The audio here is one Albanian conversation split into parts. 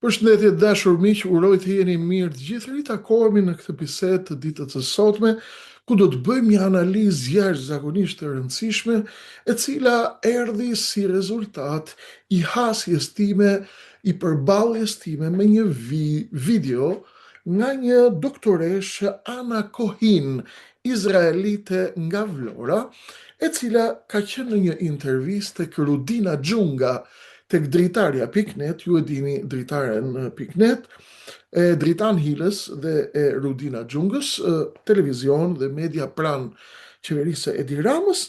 Përshëndetje të dashur miq, uroj të jeni mirë të gjithë. Ritakohemi në këtë bisedë të ditës së sotme, ku do të bëjmë një analizë jashtëzakonisht të rëndësishme, e cila erdhi si rezultat i hasjes time, i përballjes time me një vi video nga një doktoreshë Ana Kohin, izraelite nga Vlora, e cila ka qenë në një intervistë tek Rudina Xhunga, tek dritarja pikë net, ju e dini dritaren pikë net, e Dritan Hilës dhe e Rudina Xhungës, televizion dhe media pranë qeverisë së Edi Ramës,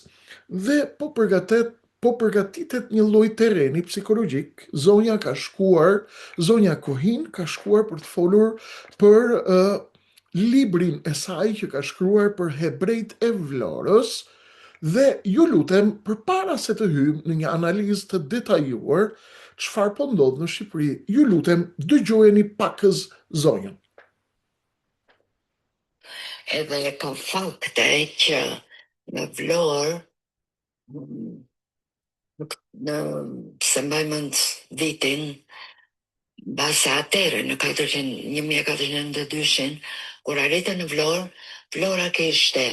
dhe po përgatet po përgatitet një lloj terreni psikologjik, zonja ka shkuar, zonja Kohin ka shkuar për të folur për uh, librin e saj që ka shkruar për hebrejtë e Vlorës dhe ju lutem përpara se të hyjmë në një analizë të detajuar çfarë po ndodh në Shqipëri, ju lutem dëgjojeni pakëz zonjën. Edhe ka fakte që në Vlorë Nuk në s'e mbaj mend vitin, mbase atëherë në 400, 1492-shin, kur arritën në Vlorë, Vlora kishte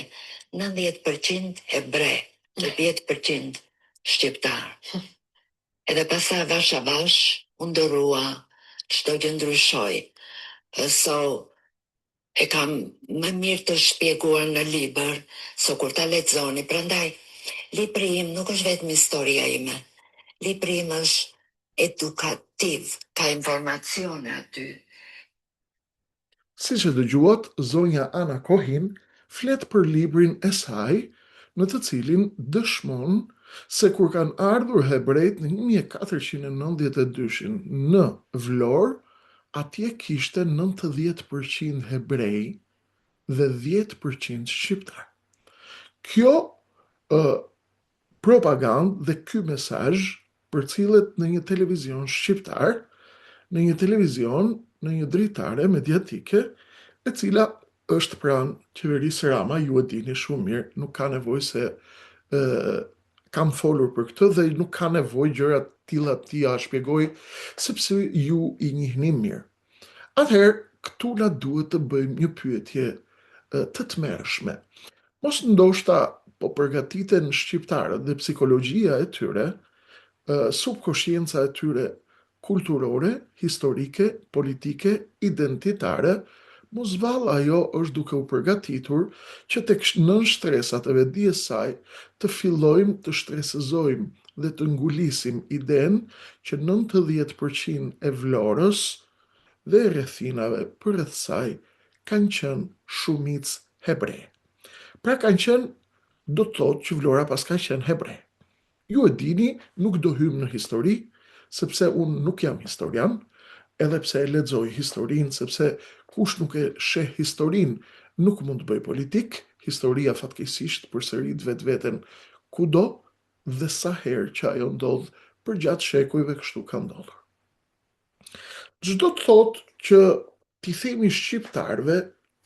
90% hebre dhe 10% shqiptar. Edhe pastaj avash avash u ndërrua, çdo gjë ndryshoi. So E kam më mirë të shpjeguar në libër, so kur ta lexoni, prandaj libri im nuk është vetëm historia ime. Libri im është edukativ, ka informacione aty. Siç e dëgjuat, zonja Ana Kohin flet për librin e saj, në të cilin dëshmon se kur kanë ardhur hebrejtë në 1492-shin në Vlorë, Atje kishte 90% hebrej dhe 10% shqiptar. Kjo propagandë dhe ky mesazh përcillet në një televizion shqiptar, në një televizion, në një dritare mediatike, e cila është pranë qeverisë Rama, ju e dini shumë mirë, nuk ka nevojë se ë kam folur për këtë dhe nuk ka nevojë gjëra të tilla t'ia shpjegoj sepse ju i njihni mirë. Atëherë, këtu na duhet të bëjmë një pyetje të tmerrshme. Mos ndoshta po përgatiten shqiptarët dhe psikologjia e tyre, subkoshienca e tyre kulturore, historike, politike, identitare, mos vallë ajo është duke u përgatitur që tek nënshtresat e vetëdijes saj të fillojmë të shtresëzojmë dhe të ngulisim idenë që 90% e Vlorës dhe rrethinave përreth saj kanë qenë shumicë hebre. Pra kanë qenë, do të thotë që Vlora paska qenë hebre. Ju e dini, nuk do hyjmë në histori, sepse unë nuk jam historian, edhe pse e lexoj historinë, sepse kush nuk e sheh historinë nuk mund të bëjë politikë, historia fatkeqësisht përsërit vetveten kudo dhe sa herë që ajo ndodh përgjatë shekujve kështu ka ndodhur. Ç'do të thotë që t'i themi shqiptarëve,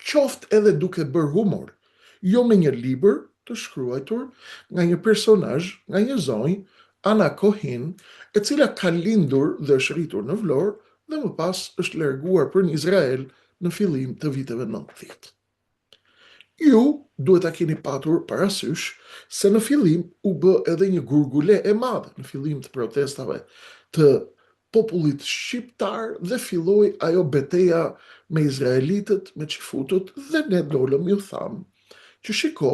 qoftë edhe duke bërë humor, jo me një libër të shkruajtur nga një personazh, nga një zonjë, Ana Kohin, e cila ka lindur dhe është rritur në Vlorë dhe më pas është larguar për në Izrael në fillim të viteve 90. Ju duhet ta keni patur parasysh se në fillim u bë edhe një gurgule e madhe në fillim të protestave të popullit shqiptar dhe filloi ajo beteja me izraelitët, me çifutët dhe ne dolëm ju thamë që shiko,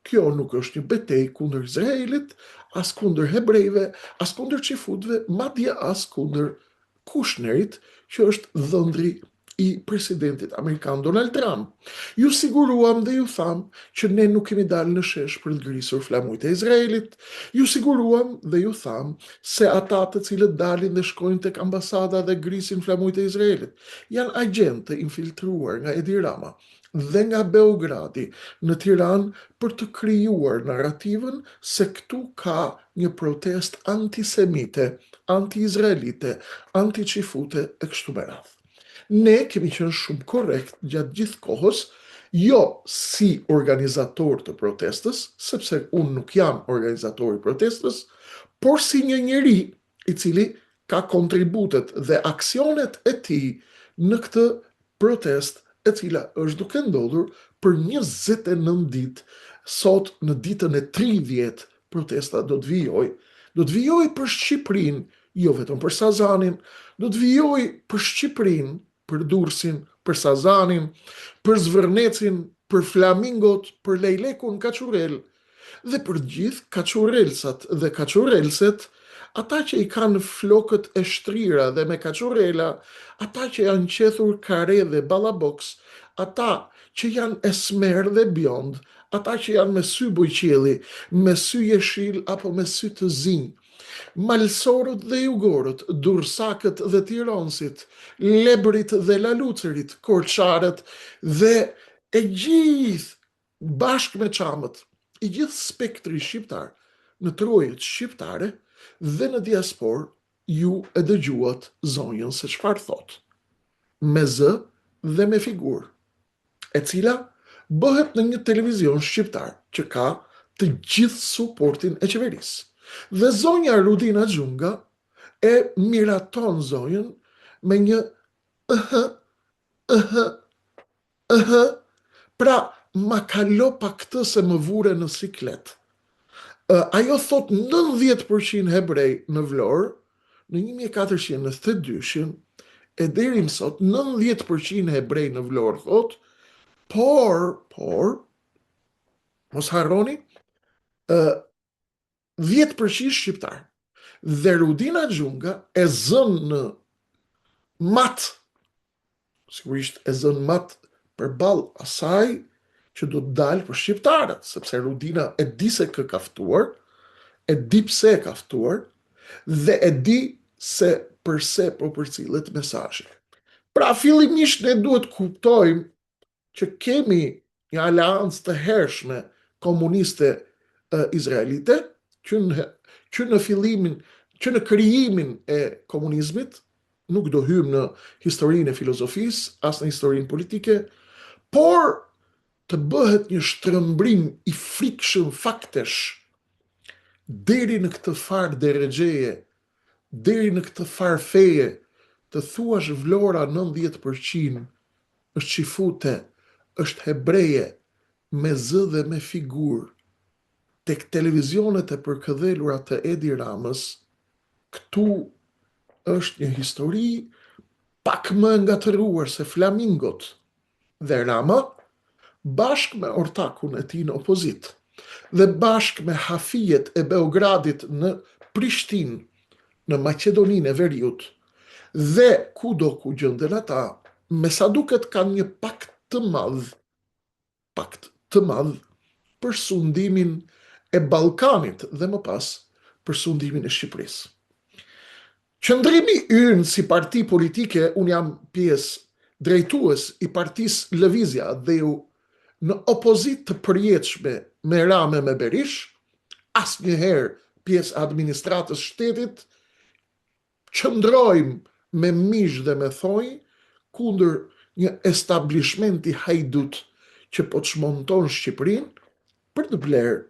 kjo nuk është një betejë kundër Izraelit, as kundër hebrejve, as kundër çifutëve, madje as kundër Kushnerit, që është dhëndri i presidentit amerikan Donald Trump. Ju siguruam dhe ju thamë që ne nuk kemi dalë në shesh për të grisur flamujt e Izraelit. Ju siguruam dhe ju thamë se ata të cilët dalin dhe shkojnë tek ambasada dhe grisin flamujt e Izraelit janë agjentë të infiltruar nga Edi Rama dhe nga Beogradi në Tiranë për të krijuar narrativën se këtu ka një protestë antisemite, anti-izraelite, anti-çifute e kështu me radhë. Ne kemi qenë shumë korrekt gjatë gjithë kohës, jo si organizator të protestës, sepse unë nuk jam organizator i protestës, por si një njeri i cili ka kontributet dhe aksionet e tij në këtë protestë e cila është duke ndodhur për 29 ditë, sot në ditën e 30 protesta do të vijojë, do të vijojë për Shqipërinë, jo vetëm për Sazanin, do të vijojë për Shqipërinë, për Durrësin, për Sazanin, për Zvërnecin, për flamingot, për lejlekun kaçurrel dhe për të gjithë kaçurrelsat dhe kaçurrelset, ata që i kanë flokët e shtrira dhe me kaçurrela, ata që janë qethur kare dhe ballaboks, ata që janë esmer dhe bjond, ata që janë me sy bojëqielli, me sy jeshil apo me sy të zinj, malësorët dhe jugorët, durrsakët dhe tironsit, lebërit dhe lalucërit, korçarët dhe e gjithë bashkë me çamët, i gjithë spektri shqiptar në trojet shqiptare dhe në diasporë ju e dëgjuat zonjën se çfarë thotë, me zë dhe me figurë, e cila bëhet në një televizion shqiptar që ka të gjithë suportin e qeverisë. Dhe zonja Rudina Xhunga e miraton zonjën me një ëhë, ëhë, Ëhë, pra ma kalo pak këtë se më vure në siklet. Ë, ajo thotë 90% hebrej në Vlorë, në 1492-shin, e deri më sot 90% hebrej në Vlorë thotë, por, por, mos harroni, ë 10% shqiptar. Dhe Rudina Xhunga e zënë në mat, sigurisht e zënë mat përballë asaj që do të dalë për shqiptarët, sepse Rudina e di se kë ka ftuar, e di pse e ka ftuar, dhe e di se përse po përcillet mesazhi. Pra, fillimisht ne duhet kuptojmë që kemi një aleancë të hershme komuniste izraelite, që në, që në fillimin, që në krijimin e komunizmit, nuk do hyjmë në historinë e filozofisë, as në historinë politike, por të bëhet një shtrembrim i frikshëm faktesh deri në këtë farë derexheje, deri në këtë farë feje, të thuash Vlora 90% është çifute, është hebreje, me zë dhe me figurë, tek televizionet e përkëdhelura të Edi Ramës, këtu është një histori pak më e ngatërruar se flamingot dhe Rama, bashkë me ortakun e tij në opozitë dhe bashkë me hafijet e Beogradit në Prishtinë, në Maqedoninë e Veriut dhe kudo ku gjenden ata, me sa duket kanë një pakt të madh, pakt të madh për sundimin e Ballkanit dhe më pas për sundimin e Shqipërisë. Qëndrimi ynë si parti politike, unë jam pjesë drejtues i partisë Lëvizja Atdheu në opozitë të përjetshme me Ramë e me Berishë, asnjëherë pjesë e administratës shtetit, qëndrojmë me mish dhe me thonj kundër një establishmenti hajdut që po çmonton Shqipërinë për të blerë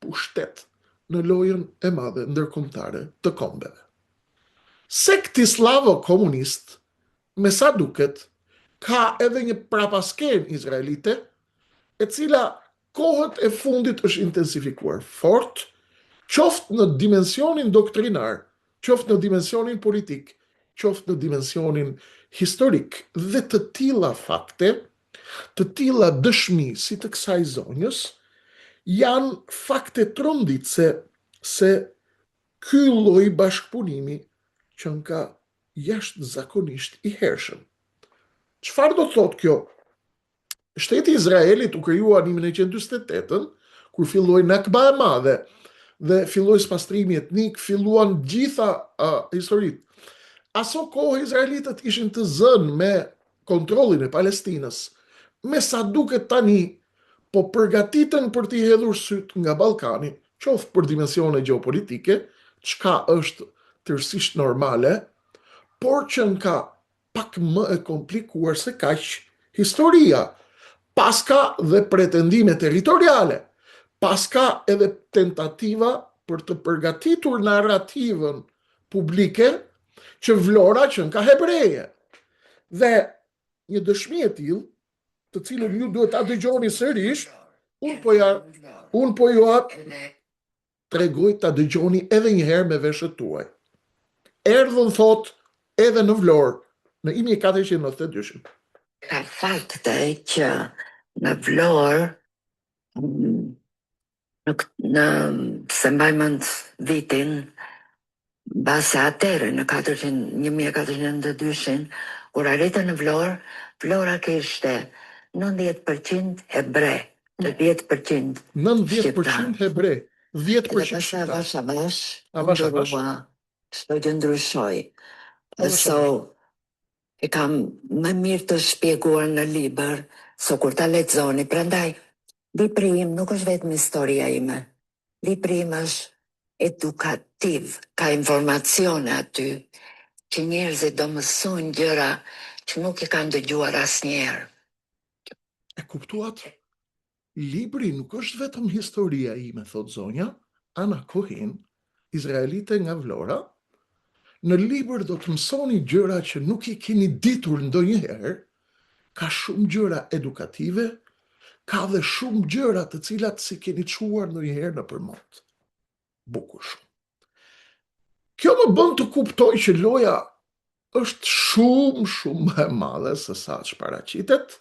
pushtet në lojën e madhe ndërkombëtare të kombeve. Sekti sllavo-komunist, me sa duket, ka edhe një prapaskenë izraelite, e cila kohët e fundit është intensifikuar fort, qoftë në dimensionin doktrinar, qoftë në dimensionin politik, qoftë në dimensionin historik dhe të tilla fakte, të tilla dëshmi si të kësaj zonjës, janë fakte tronditëse se ky lloj bashkëpunimi qenka jashtëzakonisht i hershëm. Çfarë do të thotë kjo? Shteti i Izraelit u krijua në 1948-ën, kur filloi Nakba e madhe dhe filloi spastrimi etnik, filluan gjitha uh, historitë. Aso kohë izraelitët ishin të zënë me kontrollin e Palestinës. Me sa duket tani, po përgatiten për t'i hedhur sytë nga Ballkani, qoftë për dimensione gjeopolitike, çka është tërësisht normale, por qenka pak më e komplikuar se kaq historia. Paska dhe pretendime territoriale, paska edhe tentativa për të përgatitur narrativën publike që Vlora qenka hebreje. Dhe një dëshmi e tillë, të cilën ju duhet ta dëgjoni sërish, unë po ja unë po jua tregoj ta dëgjoni edhe një herë me veshët tuaj. Erdhën thotë edhe në Vlorë në 1492-shin. Ka fakte që në Vlorë në, në s'e mbaj mend vitin, mbase atëherë në 400, 1492-shin, kur arrita në Vlorë, Vlora kishte 90% hebre, 10% 90% hebre, 10% Edhe pastaj shqiptar. avash avash, Avash avash. ndërrua, çdo gjë ndryshoi. Avash So, avash. e kam më mirë të shpjeguar në libër, so kur ta lexoni, prandaj libri im nuk është vetëm historia ime. Libri im është edukativ, ka informacione aty që njerëzit do mësojnë gjëra që nuk i kanë dëgjuar asnjëherë. E kuptuat? Libri nuk është vetëm historia ime, thot zonja, Ana Cohen, izraelite nga Vlora. Në libër do të mësoni gjëra që nuk i keni ditur ndonjëherë, ka shumë gjëra edukative, ka dhe shumë gjëra të cilat s'i keni çuar ndonjëherë nëpër mend. Bukur shumë. Kjo më bën të kuptoj që loja është shumë shumë më e madhe se sa që paraqitet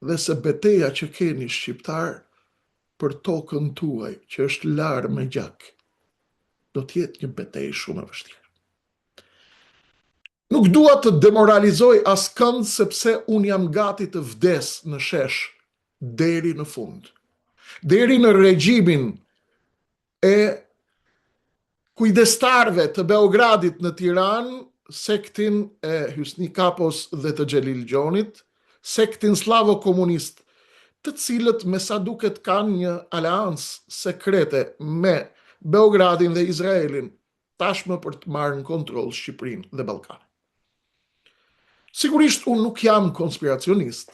dhe se beteja që keni shqiptar për tokën tuaj që është larë me gjak, do të jetë një betejë shumë e vështirë. Nuk dua të demoralizoj askënd sepse unë jam gati të vdes në shesh deri në fund. Deri në regjimin e kujdestarëve të Beogradit në Tiranë, sektin e Hysni Kapos dhe të Xhelil Gjonit, sektin sllavo-komunist, të cilët me sa duket kanë një aleancë sekrete me Beogradin dhe Izraelin, tashmë për të marrë në kontroll Shqipërinë dhe Ballkanin. Sigurisht unë nuk jam konspiracionist,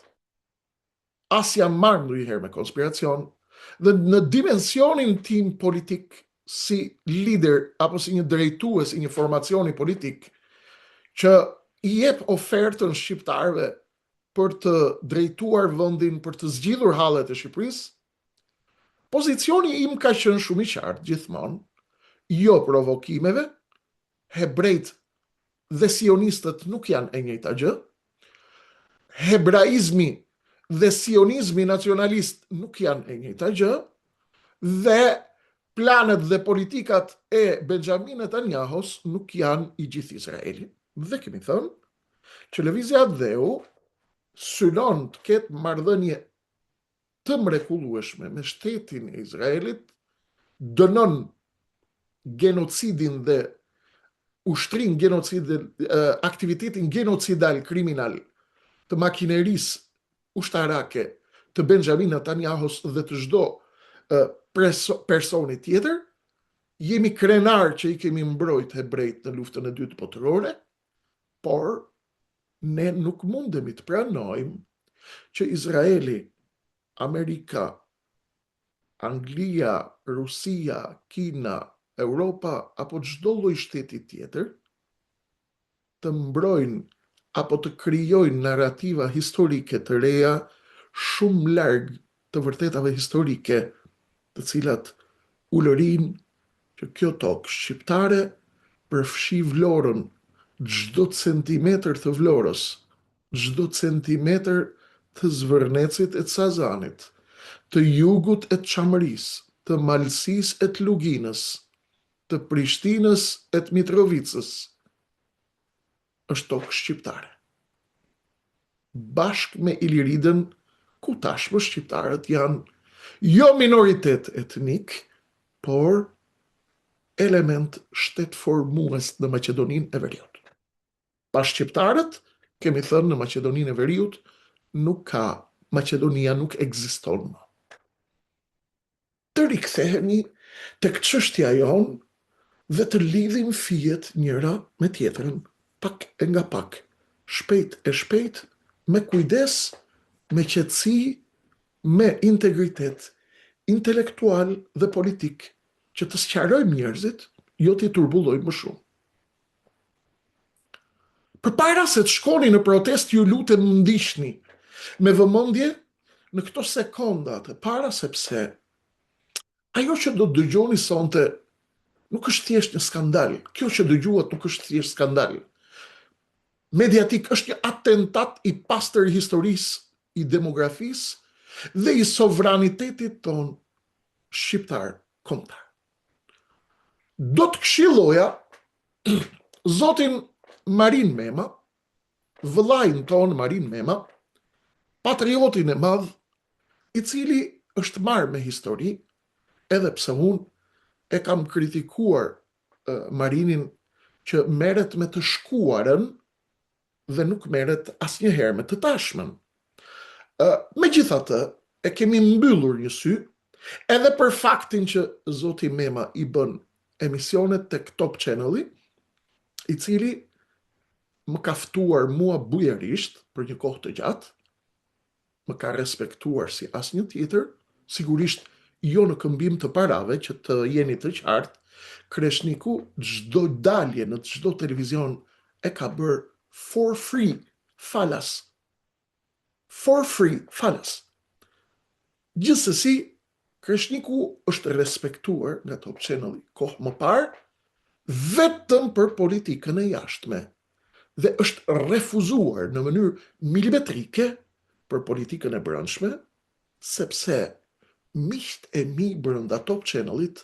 as jam marrë ndonjëherë me konspiracion, dhe në dimensionin tim politik si lider apo si një drejtues i një formacioni politik që i jep ofertën shqiptarëve për të drejtuar vendin, për të zgjidhur hallet e Shqipërisë, pozicioni im ka qenë shumë i qartë gjithmonë, jo provokimeve, hebrejt dhe sionistët nuk janë e njëjta gjë. Hebraizmi dhe sionizmi nacionalist nuk janë e njëjta gjë dhe planet dhe politikat e Benjamin Netanyahos nuk janë i gjithë Izraeli. Dhe kemi thënë që Lëvizja Atdheu synon të ketë marrëdhënie të mrekullueshme me shtetin e Izraelit, dënon genocidin dhe ushtrinë genocide, aktivitetin genocidal kriminal të makinerisë ushtarake të Benjamin Netanyahos dhe të çdo personi tjetër, jemi krenar që i kemi mbrojt hebrejt në luftën e dytë botërore, por ne nuk mundemi të pranojmë që Izraeli, Amerika, Anglia, Rusia, Kina, Europa apo çdo lloj shteti tjetër të mbrojnë apo të krijojnë narrativa historike të reja shumë larg të vërtetave historike, të cilat ulërijnë që kjo tokë shqiptare përfshi Vlorën, çdo centimetër të Vlorës, çdo centimetër të Zvërnecit e të Sazanit, të jugut e të Çamërisë, të Malësisë e të Luginës, të Prishtinës e të Mitrovicës, është tokë shqiptare. Bashkë me Iliridën, ku tashmë shqiptarët janë jo minoritet etnik, por element shtetformues në Maqedoninë e Veriut. Pa shqiptarët, kemi thënë në Maqedoninë e Veriut, nuk ka, Maqedonia nuk ekziston më. Të rikthehemi tek çështja jonë dhe të lidhim fijet njëra me tjetrën, pak e nga pak, shpejt e shpejt, me kujdes, me qetësi, me integritet intelektual dhe politik, që të sqarojmë njerëzit, jo t'i turbullojmë më shumë. Përpara se të shkoni në protestë ju lutem më ndiqni me vëmendje në këto sekonda të para sepse ajo që do të dëgjoni sonte nuk është thjesht një skandal. Kjo që dëgjuat nuk është thjesht skandal. Mediatik është një atentat i pastër i historisë, i demografisë dhe i sovranitetit tonë shqiptar kombëtar. Do të këshilloja zotin Marin Mema, vëllain tonë Marin Mema, patriotin e madh, i cili është marrë me histori, edhe pse unë e kam kritikuar Marinin që merret me të shkuarën dhe nuk merret asnjëherë me të tashmen. Megjithatë, e kemi mbyllur një sy, edhe për faktin që zoti Mema i bën emisionet tek Top Channel-i, i cili më ka ftuar mua bujarisht për një kohë të gjatë, më ka respektuar si asnjë tjetër, sigurisht jo në këmbim të parave, që të jeni të qartë, Kreshniku çdo dalje në çdo televizion e ka bërë for free, falas. For free, falas. Gjithsesi, Kreshniku është respektuar nga Top Channel-i kohë më parë vetëm për politikën e jashtme dhe është refuzuar në mënyrë milimetrike për politikën e brendshme, sepse miqtë e mi brenda Top Channel-it,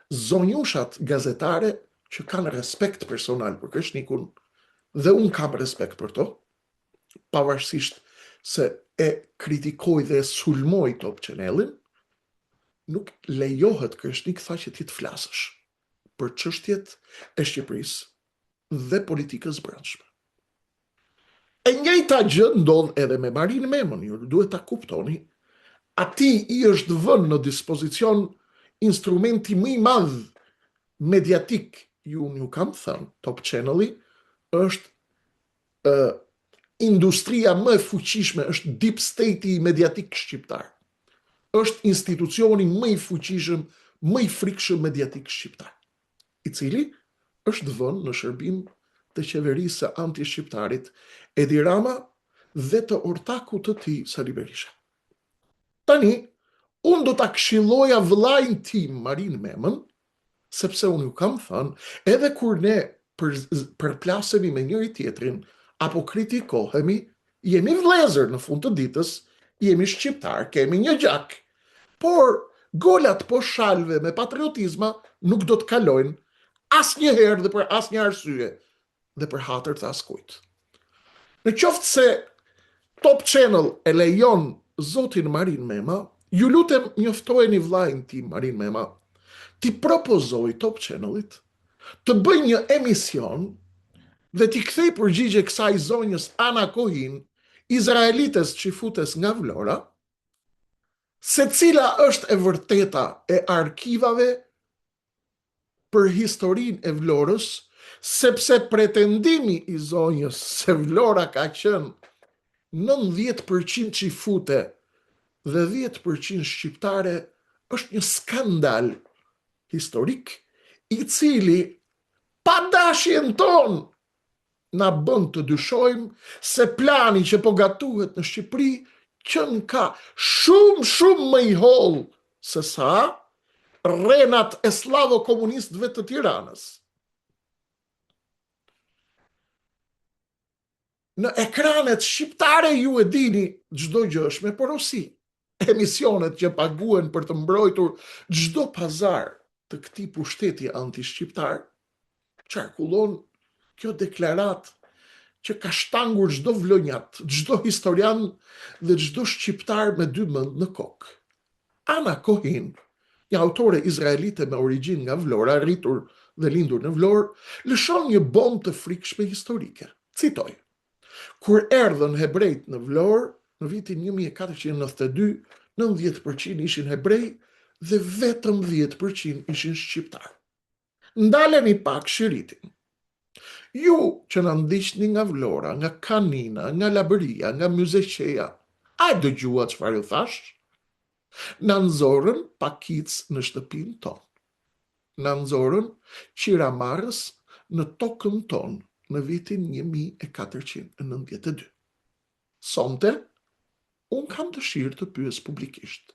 zonjushat gazetare që kanë respekt personal për Kreshnikun dhe unë kam respekt për to, pavarësisht se e kritikoj dhe e sulmoj Top Channel-in, nuk lejohet Kreshnik tha që ti të flasësh për çështjet e Shqipërisë dhe politikës brendshme. E njëjta gjë ndodh edhe me Marin Memën, ju duhet ta kuptoni, atij i është vënë në dispozicion instrumenti më i madh mediatik, ju unë ju kam thënë, Top Channel-i është industria më e fuqishme është deep state-i mediatik shqiptar. Është institucioni më i fuqishëm, më i frikshëm mediatik shqiptar, i cili është vënë në shërbim të qeverisë së anti-shqiptarit Edi Rama dhe të ortakut të tij Sali Berisha. Tani, unë do ta këshilloja vëllain tim Marin Memën, sepse unë ju kam thënë, edhe kur ne për, përplasemi me njëri-tjetrin apo kritikohemi, jemi vëllezër në fund të ditës, jemi shqiptarë, kemi një gjak. Por golat poshtë shalëve me patriotizma nuk do të kalojnë asnjëherë dhe për asnjë arsye dhe për hatër të askujt. Në qoftë se Top Channel e lejon zotin Marin Mema, ju lutem njoftojeni vllain tim Marin Mema, t'i propozojë Top Channel-it të bëjë një emision dhe t'i kthejë përgjigje kësaj zonjës Ana Kohin, izraelites çifutes nga Vlora, se cila është e vërteta e arkivave për historinë e Vlorës, sepse pretendimi i zonjës se Vlora ka qenë 90% çifute dhe 10% shqiptare është një skandal historik i cili pa dashjen tonë na bën të dyshojmë se plani që po gatuhet në Shqipëri qenka shumë shumë më i hollë se sa rrenat e sllavo-komunistëve të Tiranës. Në ekranet shqiptare ju e dini çdo gjë është me porosi. Emisionet që paguhen për të mbrojtur çdo pazar të këtij pushteti antishqiptar, qarkullon kjo deklaratë që ka shtangur çdo vlonjat, çdo historian dhe çdo shqiptar me dy mend në kokë. Ana Kohin, një autore izraelite me origjinë nga Vlora, rritur dhe lindur në Vlorë, lëshon një bombë të frikshme historike. Citoj: Kur erdhën hebrejtë në Vlorë, në vitin 1492, 90% ishin hebrej dhe vetëm 10% ishin shqiptarë. Ndaleni pak shiritin. Ju që na ndiqni nga Vlora, nga Kanina, nga Labëria, nga Myzeqeja, a e dëgjuat çfarë ju thashë? Na nxorën pakicë në shtëpinë tonë. Na nxorën qiramarrës në tokën tonë, në vitin 1492. Sonte, unë kam dëshirë të pyes publikisht.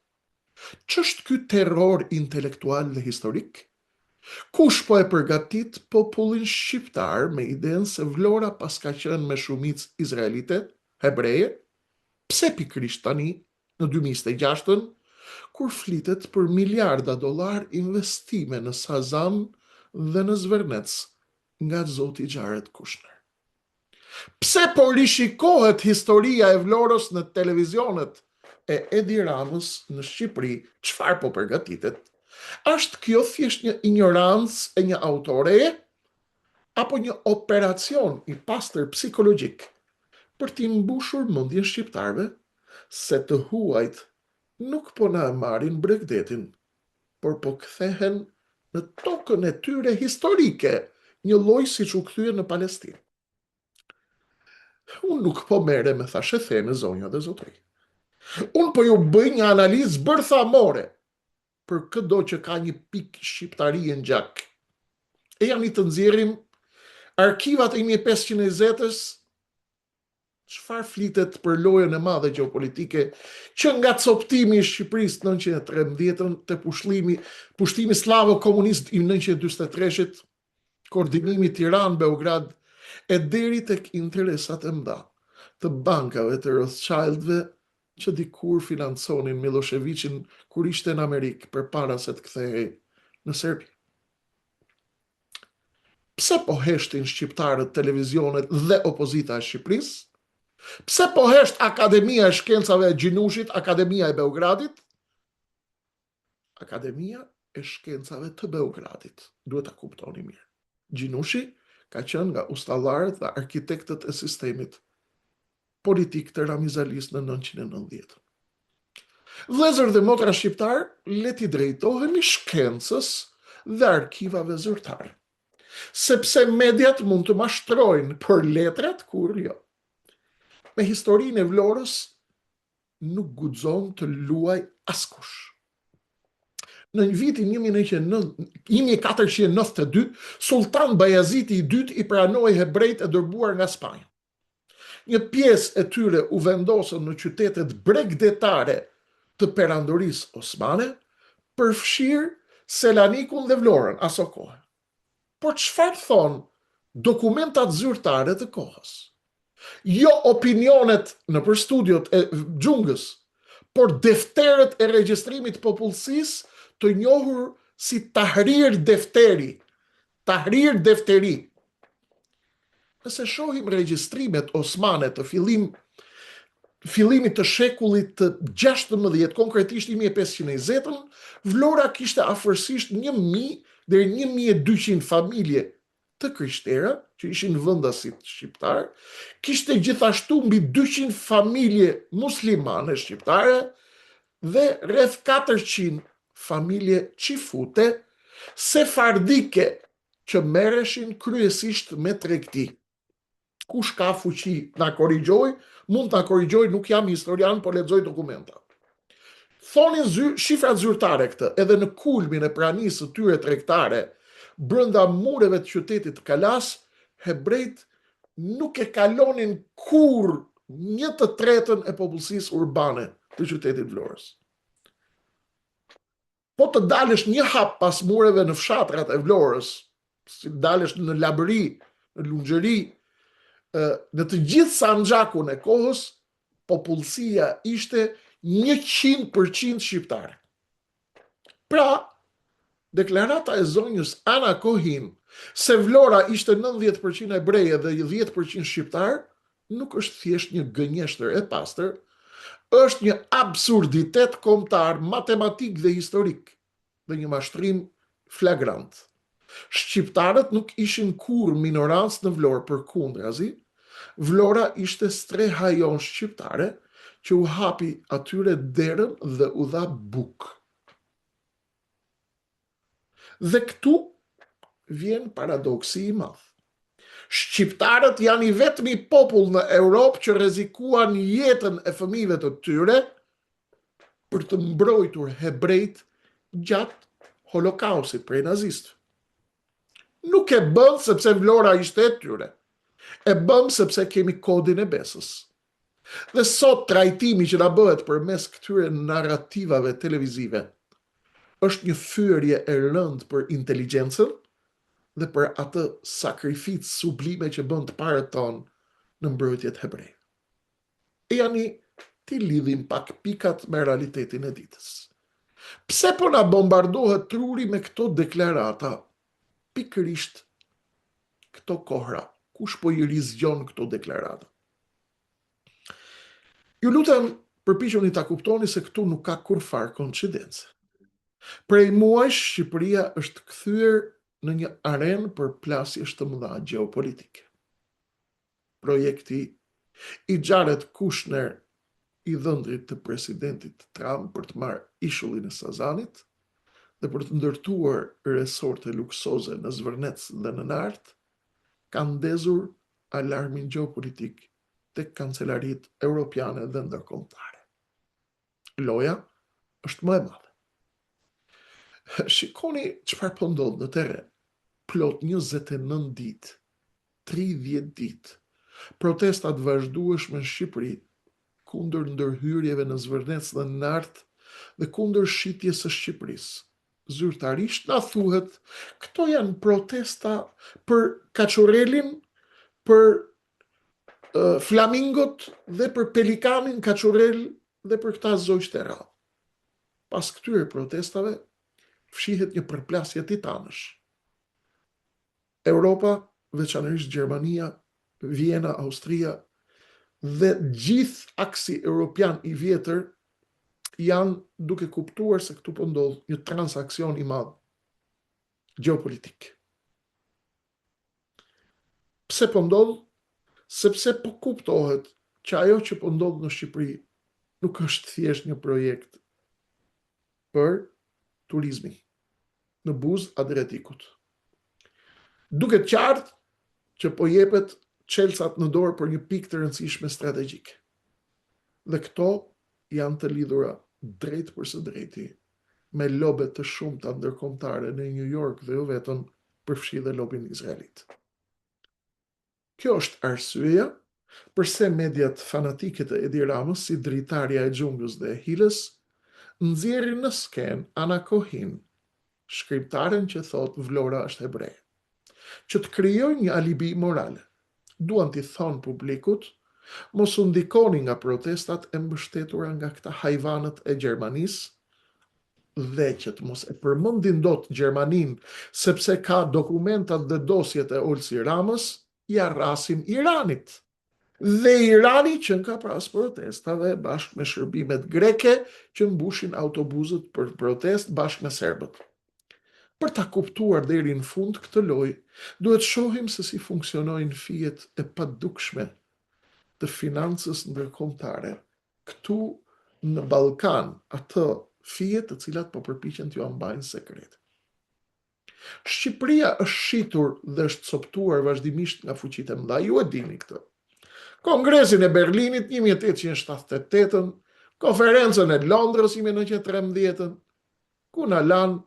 Ç'është ky terror intelektual dhe historik? Kush po e përgatit popullin shqiptar me idenë se Vlora paska qenë me shumicë izraelite, hebreje? Pse pikërisht tani, në 2026-ën, kur flitet për miliarda dollarë investime në Sazan dhe në Zvërnec nga zoti Jared Kushner? Pse po rishikohet historia e Vlorës në televizionet e Edi Ramës në Shqipëri, çfarë po përgatitet? Është kjo thjesht një injorancë e një autoreje apo një operacion i pastër psikologjik për t'i mbushur mendjen shqiptarëve se të huajt nuk po na e marrin bregdetin, por po kthehen në tokën e tyre historike, njëlloj siç u kthyen në Palestinë. Unë nuk po merrem me thashetheme zonja dhe zotërinj. Unë po ju bëj një analizë bërthamore për këdo që ka një pikë shqiptarie në gjak. Ejani të nxjerrim arkivat e 1520-ës Çfarë flitet për lojën e madhe gjeopolitike që nga copëtimi i Shqipërisë në 1913-ën te pushlimi, pushtimi sllavo-komunist i 1943-shit, koordinimi Tiranë-Beograd e deri tek interesat e mëdha të bankave të Rothschildëve që dikur financonin Millosheviqin kur ishte në Amerikë përpara se të kthehej në Serbi. Pse po heshtin shqiptarët, televizionet dhe opozita e Shqipërisë? Pse po hesht Akademia e Shkencave e Gjinushit, Akademia e Beogradit? Akademia e Shkencave të Beogradit, duhet ta kuptoni mirë. Gjinushi ka qenë nga ustallarët dhe arkitektët e sistemit politik të Ramiz Alisë në 990. Vëllezër dhe motra shqiptarë, le t'i drejtohemi shkencës dhe arkivave zyrtare. Sepse mediat mund të mashtrojnë, por letrat kurrë jo. Me historinë e Vlorës nuk guxon të luajë askush. Në vitin 1492, Sultan Bajaziti i dytë i pranoi hebrejtë e dëbuar nga Spanja. Një pjesë e tyre u vendosën në qytetet bregdetare të Perandorisë Osmane, përfshirë Selanikun dhe Vlorën asokohe. Por çfarë thonë dokumentat zyrtare të kohës? Jo opinionet nëpër studiot e xhungës, por defterët e regjistrimit të popullsisë të njohur si Tahrir Defteri, Tahrir Defteri. Nëse shohim regjistrimet osmane të fillim fillimit të shekullit të 16, konkretisht 1520-ën, Vlora kishte afërsisht 1000 deri 1200 familje të krishtera, që ishin vendasit shqiptarë, kishte gjithashtu mbi 200 familje muslimane shqiptare dhe rreth 400 familje çifute sefardike që merreshin kryesisht me tregti. Kush ka fuqi të na korrigjojë, mund të na korrigjojë, nuk jam historian, po lexoj dokumenta. Thonin zy, shifrat zyrtare këtë, edhe në kulmin e pranisë së tyre tregtare, brenda mureve të qytetit të Kalasë, hebrejtë nuk e kalonin kurrë një të tretën e popullsisë urbane të qytetit Vlorës. Po të dalësh një hap pas mureve në fshatrat e Vlorës, si të dalësh në Labëri, në Lunxhëri, në të gjithë Sanxhakun e kohës, popullsia ishte 100% shqiptare. Pra, deklarata e zonjës Ana Kohin se Vlora ishte 90% hebreje dhe 10% shqiptar, nuk është thjesht një gënjeshtër e pastër, është një absurditet kombëtar, matematik dhe historik dhe një mashtrim flagrant. Shqiptarët nuk ishin kurrë minorancë në Vlorë, përkundrazi, Vlora ishte streha jonë shqiptare që u hapi atyre derën dhe u dha bukë. Dhe këtu vjen paradoksi i madh. Shqiptarët janë i vetmi popull në Europë që rrezikuan jetën e fëmijëve të tyre për të mbrojtur hebrejtë gjatë Holokaustit prej nazistëve. Nuk e bënë sepse Vlora ishte e tyre. E bëmë sepse kemi kodin e besës. Dhe sot trajtimi që na bëhet përmes këtyre narrativave televizive është një fyerje e rëndë për inteligjencën dhe për atë sakrificë sublime që bënë të parët tanë në mbrojtje të hebrejve. Ejani t'i lidhim pak pikat me realitetin e ditës. Pse po na bombardohet truri me këto deklarata pikërisht këto kohra? Kush po i rizgjon këto deklarata? Ju lutem, përpiquni ta kuptoni se këtu nuk ka kurrfarë koincidence. Prej muajsh Shqipëria është kthyer në një arenë përplasjesh të mëdha gjeopolitike. Projekti i Jared Kushner i dhëndrit të presidentit Trump për të marrë ishullin e Sazanit dhe për të ndërtuar resorte luksoze në Zvërnec dhe në Nartë, ka ndezur alarmin gjeopolitik tek kancelaritë europiane dhe ndërkombëtare. Loja është më e madhe. Shikoni çfarë po ndodh në terren. Plot 29 ditë, 30 ditë, protesta të vazhdueshme në Shqipëri kundër ndërhyrjeve në Zvërnec dhe në Nartë dhe kundër shitjes së Shqipërisë. Zyrtarisht na thuhet, këto janë protesta për kaçurrelin, për flamingot dhe për pelikanin kaçurrel dhe për këta zogjtë e rrallë. Pas këtyre protestave fshihet një përplasje titanësh. Europa, veçanërisht Gjermania, Vjena, Austria dhe gjithë aksi europian i vjetër janë duke kuptuar se këtu po ndodh një transaksion i madh gjeopolitik. Pse po ndodh? Sepse po kuptohet që ajo që po ndodh në Shqipëri nuk është thjesht një projekt për turizmin në buzë Adriatikut. Duket qartë që po jepet çelësat në dorë për një pikë të rëndësishme strategjike. Dhe këto janë të lidhura drejtpërsëdrejti me lobe të shumta ndërkombëtare në New York dhe jo vetëm, përfshi dhe lobin izraelit. Kjo është arsyeja përse mediat fanatike të Edi Ramës si Dritarja e Xhunglës dhe e Hilës nxjerrin në skenë Anna Cohen, shkrimtaren që thotë Vlora është hebre. Që të krijojnë një alibi morale. Duan t'i thonë publikut, mos u ndikoni nga protestat e mbështetura nga këta hajvanët e Gjermanisë dhe që të mos e përmendin dot Gjermaninë sepse ka dokumentat dhe dosjet e Olsi Ramës, ia rrasin Iranit. Dhe Irani qenka pas protestave bashkë me shërbimet greke që mbushin autobuzët për protestë bashkë me serbët. Për ta kuptuar deri në fund këtë lojë, duhet shohim se si funksionojnë fijet e padukshme të financës ndërkombëtare këtu në Ballkan, ato fije të cilat po përpiqen t'jua mbajnë sekret. Shqipëria është shitur dhe është copëtuar vazhdimisht nga fuqitë e mëdha, ju e dini këtë. Kongresin e Berlinit 1878-ën, Konferencën e Londrës 1913-ën, ku na lanë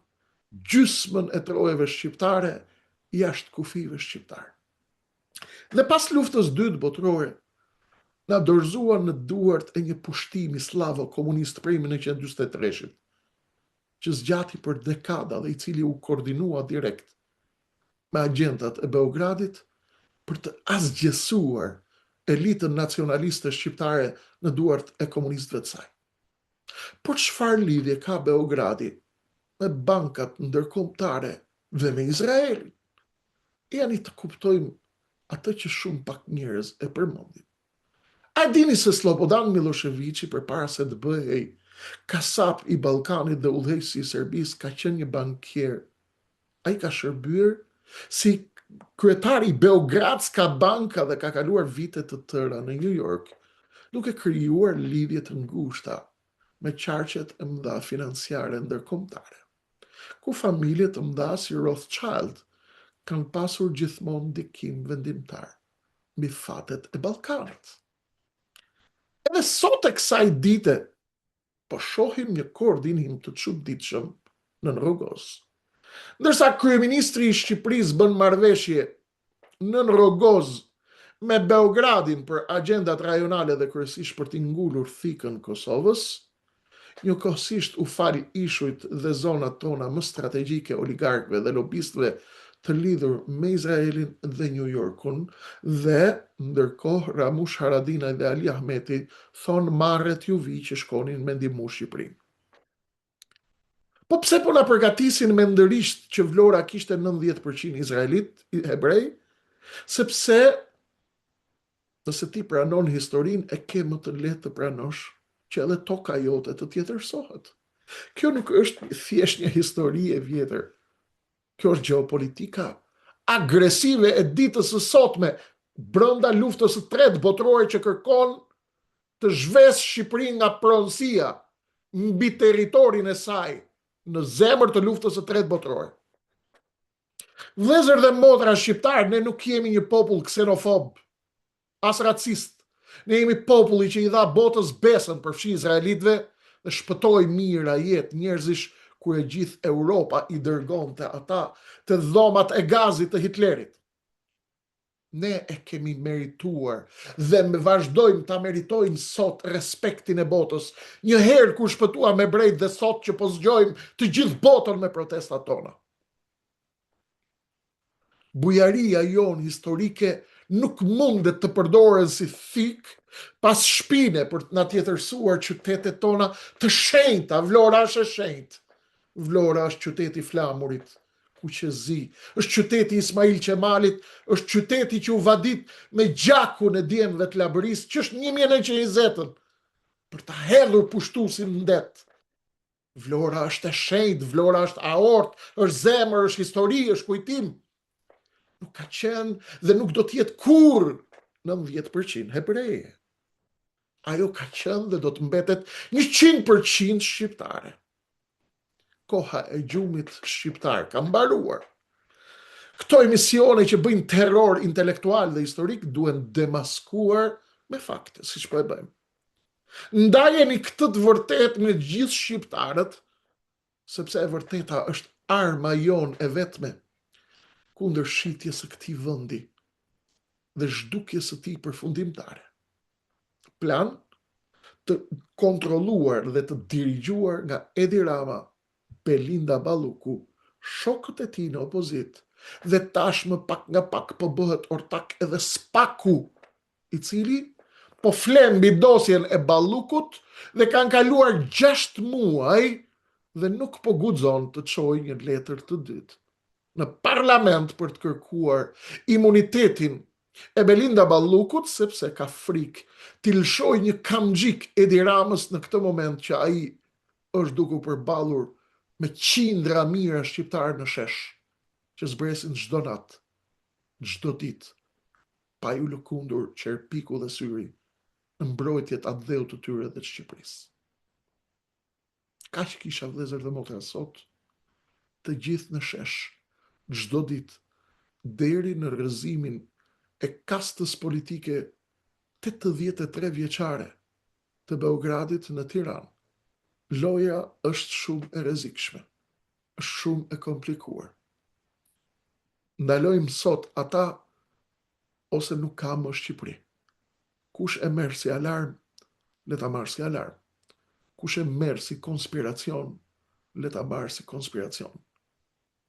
gjysmën e trojeve shqiptare jashtë kufijve shqiptarë. Dhe pas luftës dytë botërore, na dorëzuan në duart e një pushtimi sllavo-komunist prej 1943-shit, që zgjati për dekada dhe i cili u koordinua direkt me agjentat e Beogradit për të asgjësuar elitën nacionaliste shqiptare në duart e komunistëve të saj. Por çfarë lidhje ka Beogradi me bankat ndërkombëtare dhe me Izraelin? Ejani të kuptojmë atë që shumë pak njerëz e përmendin. A e dini se Sllobodan Millosheviçi përpara se të bëhej kasap i Ballkanit dhe udhëheqësi i Serbisë ka qenë një bankier. Ai ka shërbyer si kryetar i Beogradska Banka dhe ka kaluar vite të tëra në New York, duke krijuar lidhje të ngushta me qarqet e mëdha financiare ndërkombëtare, ku familje të mëdha si Rothschild kanë pasur gjithmonë ndikim vendimtar mbi fatet e Ballkanit. Edhe sot e kësaj dite po shohim një koordinim të çuditshëm nën rrogoz. Ndërsa kryeministri i Shqipërisë bën marrëveshje nën rrogoz me Beogradin për agjendat rajonale dhe kryesisht për t'i ngulur thikën Kosovës, njëkohësisht u fal ishujt dhe zonat tona më strategjike oligarkëve dhe lobistëve të lidhur me Izraelin dhe Nju Jorkun dhe, ndërkohë Ramush Haradinaj dhe Ali Ahmeti thonë marre t'ju vijë që shkonin me ndihmu Shqipërinë. Po pse po na përgatisin mendërisht që Vlora kishte 90% izraelit, hebrej? Sepse nëse ti pranon historinë e ke më të lehtë të pranosh që edhe toka jote të tjetërsohet. Kjo nuk është thjesht një histori e vjetër. Kjo është gjeopolitika agresive e ditës së sotme brenda luftës së tretë botërore që kërkon të zhvesë Shqipërinë nga pronësia mbi territorin e saj në zemër të luftës së tretë botërore. Vëllezër dhe motra shqiptarë, ne nuk jemi një popull ksenofob, as racist. Ne jemi populli që i dha botës besën përfshi izraelitëve dhe shpëtoi mijëra jetë njerëzish kur e gjithë Europa i dërgonte ata te dhomat e gazit të Hitlerit. Ne e kemi merituar dhe vazhdojmë ta meritojmë sot respektin e botës, një herë kur shpëtuam hebrejtë dhe sot që po zgjojmë të gjithë botën me protestat tona. Bujaria jonë historike nuk mundet të përdoret si thikë pas shpine për të na tjetërsuar qytetet tona të shenjta, Vlora është e shenjtë. Vlora është qyteti i flamurit, kuq e zi. Është qyteti i Ismail Qemalit, është qyteti që u vadit me gjakun e djemve të Labërisë, që është 1920-ën, për ta hedhur pushtuesin në det. Vlora është e shenjtë, Vlora është aortë, është zemër, është histori, është kujtim. Nuk ka qenë dhe nuk do të jetë kurrë 90% hebreje. Ajo ka qenë dhe do të mbetet 100% shqiptare. Koha e gjumit shqiptar ka mbaruar. Këto emisione që bëjnë terror intelektual dhe historik duhen demaskuar me fakte, siç po e bëjmë. Ndajeni këtë të vërtetë me gjithë shqiptarët, sepse e vërteta është arma jonë e vetme kundër shitjes së këtij vendi dhe zhdukjes së tij përfundimtare. Plan të kontrolluar dhe të dirigjuar nga Edi Rama, Belinda Balluku, shokët e tij në opozitë dhe tashmë pak nga pak po bëhet ortak edhe SPAK-u, i cili po fle mbi dosjen e Ballukut dhe kanë kaluar 6 muaj dhe nuk po guxon të çojë një letër të dytë në parlament për të kërkuar imunitetin e Belinda Ballukut sepse ka frikë t'i lëshojë një kamxhik Edi Ramës në këtë moment që ai është duke u përballur me qindra mijëra shqiptarë në shesh që zbresin çdo natë, çdo ditë, pa iu lëkundur qerpiku dhe syri në mbrojtje të atdheut të tyre dhe të Shqipërisë. Kaq kisha vëllezër dhe motra sot, të gjithë në shesh, çdo ditë, deri në rrëzimin e kastës politike 83 vjeçare të Beogradit në Tiranë. Loja është shumë e rrezikshme, është shumë e komplikuar. Ndalojmë sot ata ose nuk ka më Shqipëri. Kush e merr si alarm, le ta marrë si alarm. Kush e merr si konspiracion, le ta marrë si konspiracion.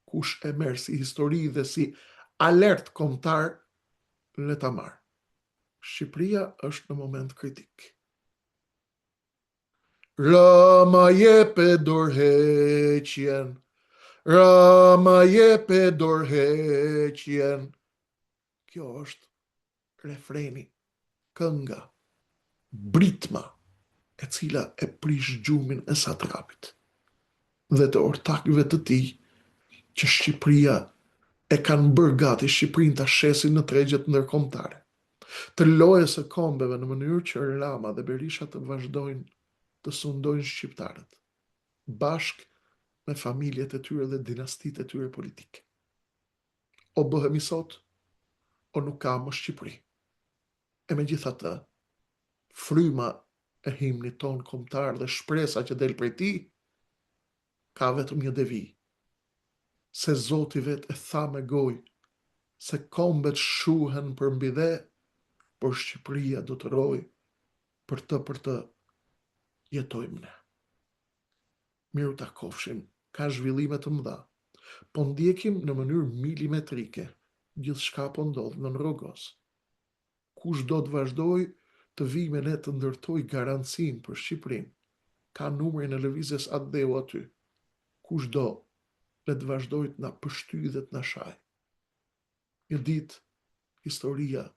Kush e merr si histori dhe si alert kombëtar, le ta marrë. Shqipëria është në moment kritik. Rama jepe dorëheqjen. Rama jepe dorëheqjen. Kjo është refreni, kënga, britma, e cila e prish gjumin e satrapit dhe të ortakëve të tij që Shqipëria e kanë bërë gati Shqipërinë ta shesin në tregjet ndërkombëtare. Të lojës së kombeve në mënyrë që Rama dhe Berisha të vazhdojnë të sundojnë shqiptarët, bashkë me familjet e tyre dhe dinastitë e tyre politike. O bëhemi sot, o nuk ka më Shqipëri. E megjithatë, fryma e himnit tonë kombëtar dhe shpresa që del prej tij, ka vetëm një devijë. Se Zoti vetë e tha me gojë, se kombet shuhen përmbi dhe. Por Shqipëria do të rrojë për të për të jetojmë ne. Mirutakofshim, ka zhvillime të mëdha. Po ndjekim në mënyrë milimetrike gjithçka po ndodh nën rrogoz. Kush do të vazhdojë të vijë me ne të ndërtojë garancinë për Shqipërinë, ka numrin e Lëvizjes Atdheu aty. Kush do, le të vazhdojë të na pështyjë dhe të na shajë. Një ditë, historia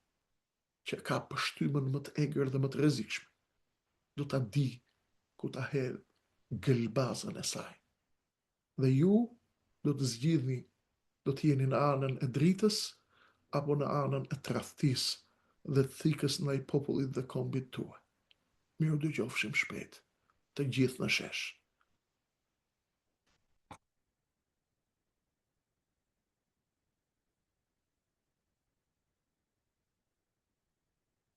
që ka pështymën më të egër dhe më të rrezikshme, do ta dijë ku ta hedhë gëlbazën e saj. Dhe ju do të zgjidhni, do të jeni në anën e dritës apo në anën e tradhtisë dhe thikës ndaj popullit dhe kombit tuaj. Mirudëgjofshim shpejt, të gjithë në shesh.